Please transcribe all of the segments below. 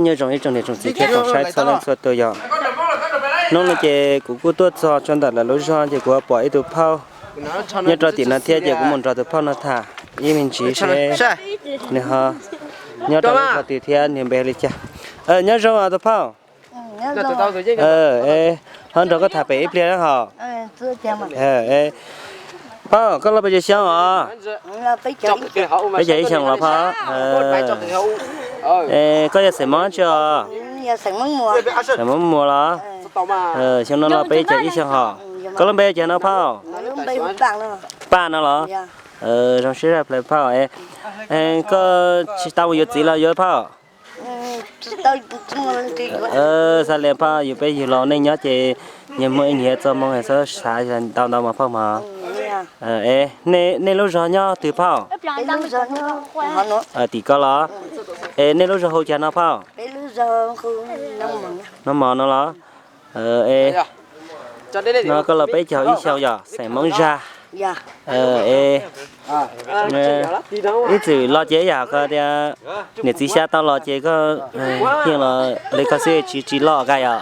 Nyob zoo ib tsoom niam tsoom txiv thiab tsoom saib txhua leej txhua tus yog, hnub no ces kuv kuj tuaj txog tso ntawm lawv lub zog ces kuv pom ib tug phauj nyob rau tim no thiab ces kuv mus nrog tus phauj no tham ib me ntsis seb nws ho nyob rau lub zog twg thiab nws npe li cas. Nyob zoo os tus phauj. Ho nrog koj tham pem ib pliag na hos. Phauj, koj loj pes tsawg xyoo os? Peb caug ib xyoos los phauj. Koj yog xeem Hmoob tsi os? Xeem Hmoob Muas los? Xyoo no los peb caug ib xyoos hos. Koj lub npe cas no phauj? Paj no los? Zoo siab zaj plawv phauj. Koj tsis tau mus yuav txiv los yuav phauj? Xav li phauj, yus peb yug los neej nyob ces nyias muaj ib nyias txoj moo xav xav ntau ntau mas phauj mas. Nej lub zog nyob twg phauj? Tim ko los? Es nej lub zog hu cas no phauj? Nov Mos no los? No koj los peb caug ib xyoos yog xeem Hmoob Zag. Es ib txwm los ces yam ko tias niam txiv xya tau los ces koj yeej los li koj xwb tsis tsis loj nqaij os?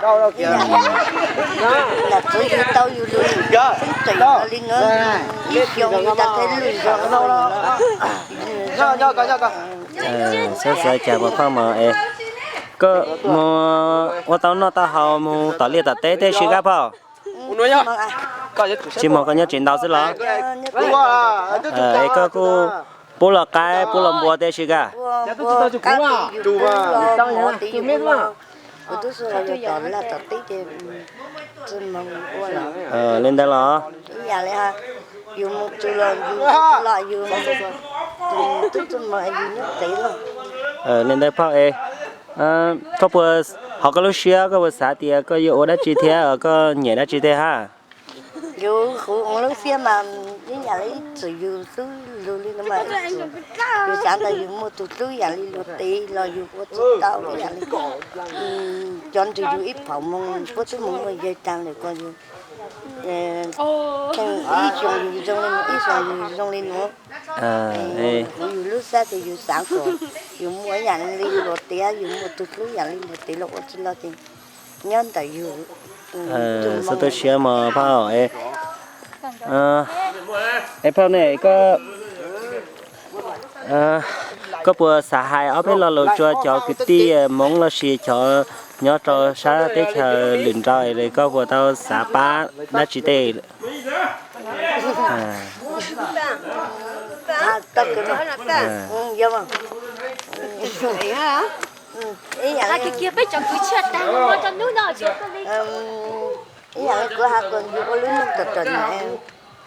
Xav xav cas mas phauj mas es koj mus ua tau noj tau haus mus tom liaj tom teb teb si kab phauj? Tsis mus koj nyob tsev ntau xwb los? Es koj kuj pub los qaib pub los npua teb si kab? Li ntawd los? Li ntawd phauj es koj puas, hauv koj lub siab koj puas xav tias koj yuav ua dab tsi thiab koj nyiam dab tsi tej hab? Yus huv lub siab mas ib yam li ib txwm yus hlub lug li no mas yus xav ntawd yus muaj tus hlub yam li luag tes los yus ua tsis tau ib yam li cov nrug yus ib phaum moog puab twb moog muaj yawg taag lawm ko yus ib xyoo yus zoo li nuav ib xyoo yus zoo li nuav. Huv yus lub siab ces yus xav kom yus muaj ib yam li luag tes, yus muaj tus hlub yam li luag tes los ua tsi los ces nyob ntawm yus. Xav tu siab mog phauj. Es phauj ne, koj puas xav hais ob peb lo lus rua cov kwv tij Hmoob lossis cov nyob rau sab teb chaws lwm nrau, koj puas tau xav pab dab tsi tej? Ib yam li kuv has kom yus ua lub neej tom tom na,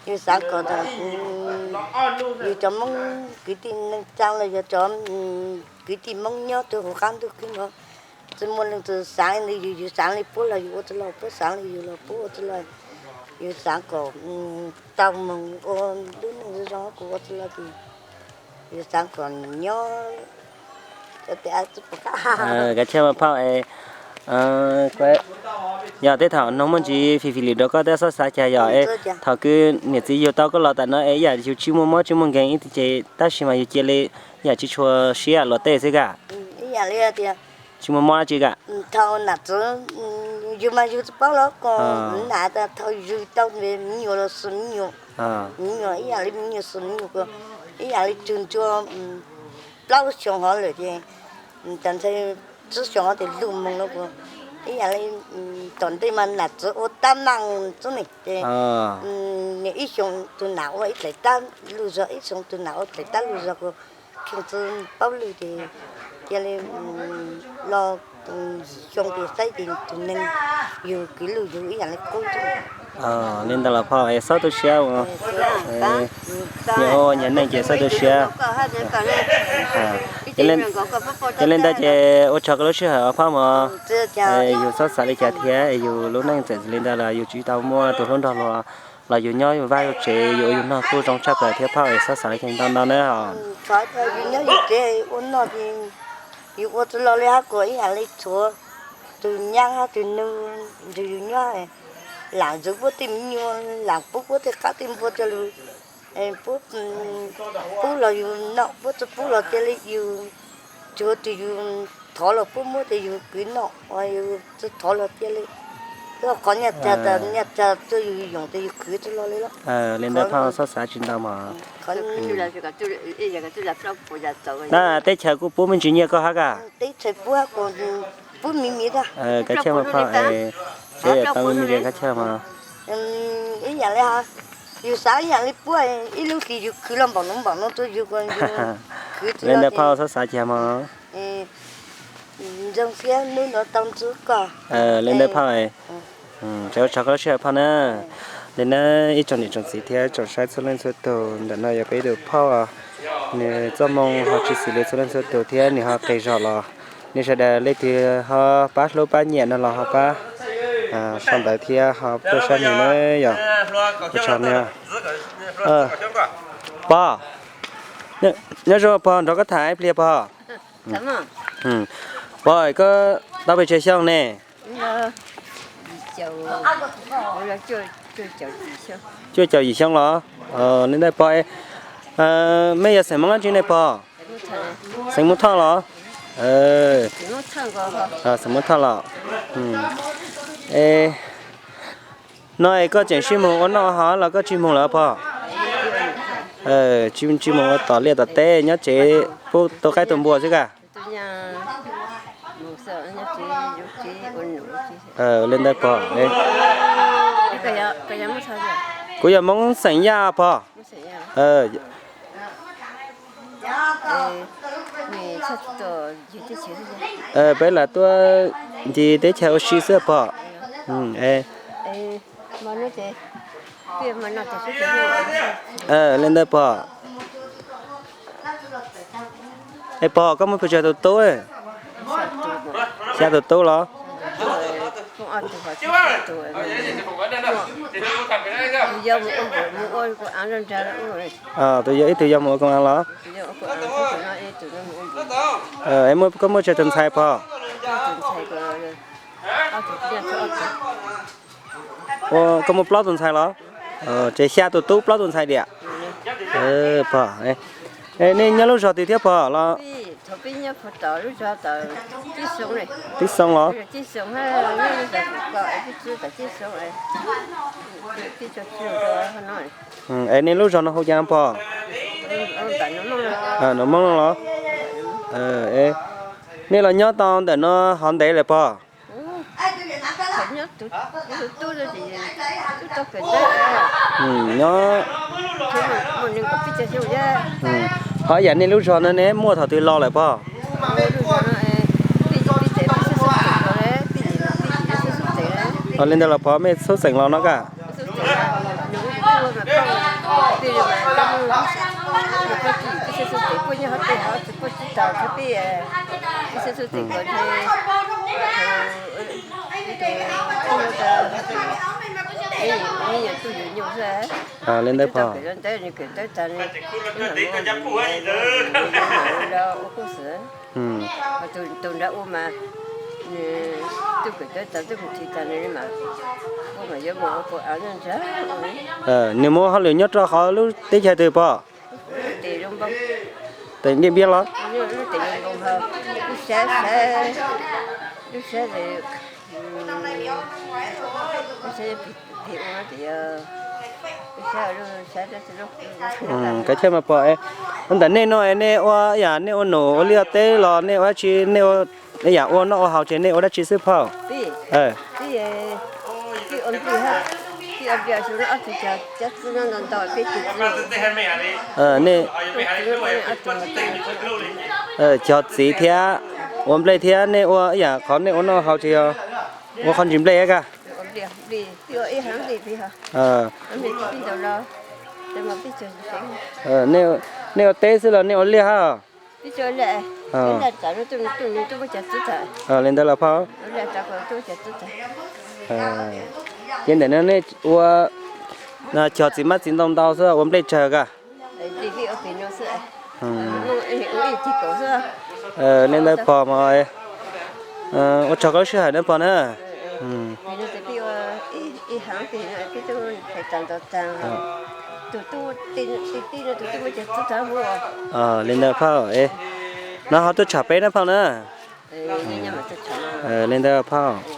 yus xav kom yus cov Hmoob kwv tij neej tsaa los yog cov kwv tij Hmoob nyob rua huv qab ntuj khwb nuav, tsi muaj leej twg xaav li yus, yus xaav li puab los yus ua tsi los, puab xaav li yus los puab ua tsi los. Yus xaav kom tau moog ua lub neej zoo zoo, kuv ua tsi los ces yus xaav kom nyob Kav tsij mas phauj es, yog tej thaum noog muaj ntsis fim fim lwm rau koj tej xob xav cas yog es thaum kws niam txiv yug tau koj los tas no es ib yam yus tsis muaj mob tsis muaj nkeeg ib tug ces tab sis mas yus cia li ib yam tsis tshua siab luag tej xwb kag. Tsis muaj mob dab tsi kag. Thaum nam txiv yug mas yug tsi paub los ko, nam tas thaum yug tau me nyuam los xwm me nyuam, me nyuam ib yam li me nyuam xwm me nyuam ko, ib yam li tug ntsuag plaub xyoo hov lawm ces, tas ntshai tsib xyoo hov tes lug moog no ko, ib yam li tom ntej mas nam txiv ua tab meeg xwb ne ces, ib xyoo tug nam ua ib dlaim tab lug zog, ib xyoo tug nam ua dlaim tab lug zog ko, kheej tsi paub lwg ces cia li los xyoo tes saib ces tug neeg yug kwv lug yug ib yam li qub xwb. Li ntawd los phauj es xob tu siab, nyias ua nyias neej ces xob tu siab. Yog li ntawd ces ua tsaug koj lub sij hawm os phauj mog. Yus xob xav li cas thiab yus lub neej txawm li ntawd los yus tsis tau muaj tus hlub nrog luag los yus nyob yus vaj yus tsev yus ua yus noj kuj zoo tshaj plaws thiab phauj es xob xav li cas ntau ntau na. Yus nyob yus tsev ua noj ces yus ua tsi los li hab kuas ib yam li tshuav tug nyaab hab tug nug nrug yus nyob, lam zug puab tej me nyuam, lam pub puab tej qab tej npua rua lug, puab pub los yus noj, puab tsi pub los cia li yus Tsuav tus yus thov los puab muab tus yus kwv noj, yus thov los cia li. Qhov nyiaj txiag, nyiaj txiag tuaj yus yoom tus yus kwv tsuj loj li los. Li ntawd phauj, xob xav tsis ntau mog. Teb chaws kuj pub me ntsis nyiaj koj hab ka? Teb chaws pub, pub me me. Kav tsij mas phauj, tau me me kav tsij mas. Ib yam li, yus xav ib yam li puab, ib lub hlis yus khwv los npaum nuav npaum nuav tuaj yus, khwv li ntawd phauj, xob xav tsis mog. Zoo siab hnub no tau ntsib koj. Li ntawd phauj, ua tsaug koj lub sij hawm phauj na. Li na, ib tsoom niam tsoom txiv thiab tsoom saib txhua leej txhua tug, ntawm no yog peb tus phauj, nws txoj moo ho tsis xws li txhua leej txhua tug thiab nws ho qis zog los. Nej sawv daws leej twg ho pab hlub pab nyiam no los ho pab sau ntawv thiab ho tuaj saib nws na yom. Ua tsaug na. Pog, nyob zoo pog, nrog koj tham ib pliag pog. Pog, koj tau pes tsawg xyoo ne? Cuaj caum yim xyoo los? Li ntawd pog, mej yog xeem Moob dab tsi ne pog? Xeem Moob Thoj los? Xeem Moob Thoj los. No es koj tseem sib moog ua noj ua haus los koj tsis moog lawm pog? Tsis moog ua tom liaj tom teb, nyob tsev pub tua qaib tua npua xwb ka? Li ntawd pog. Kuv yog Moob xeem Yaj pog. Peb lam tuaj ncig teb chaws ua si xwb pog. Li ntawd pog. Es pog, koj muaj pes tsawg tus tub? Xya tus tub los? Tus yau ib tug yau mus ua koob as los? Es koj muaj tsawg tus ntxhais pog? Koj muaj plaub tus ntxhais los? Ces xya tus tub plaub tus ntxhais tiag. Pog, nej nyob lub zog twg thiab pog los? Tib Xoo los? Es nej lub zog no hu cas pog? Nus Moob no los? Nej los nyob tau ntawm no hov ntev lawm pog? Nyob, ho yam nej lub zog no ne muaj thaum twg los lawm pog? Li ntawd los pog, mej xub xeem los no ka? Li ntawd pog. Nws mus ua hauj lwm nyob rau qhov lub teb chaws twg pog? Tes Npiaj Npiab los? Kav tsij mas pog, ntawm nej no nej ua yam nej ua nus ua liaj teb los nej ua dab tsi, nej ua yam ua noj ua haus ces nej ua dab tsi xwb pog? Nej cog txiv thiab ua nplej thiab nej ua yam qhov nej ua noj haus ces yog ua qhov ntsis nplej ka? Nej ua teb xwb los nej ua liaj hab? Li ntawd los pog. Ces ntawm no nej ua cog txiv hmab txiv ntoo ntau xwb ua nplej tsawg ka? Li ntawd pog mas ua tsaug koj lub sij hawm na pog na. Li ntawd pog, No ho tuaj tsham peb na phauj na. Li ntawd phauj.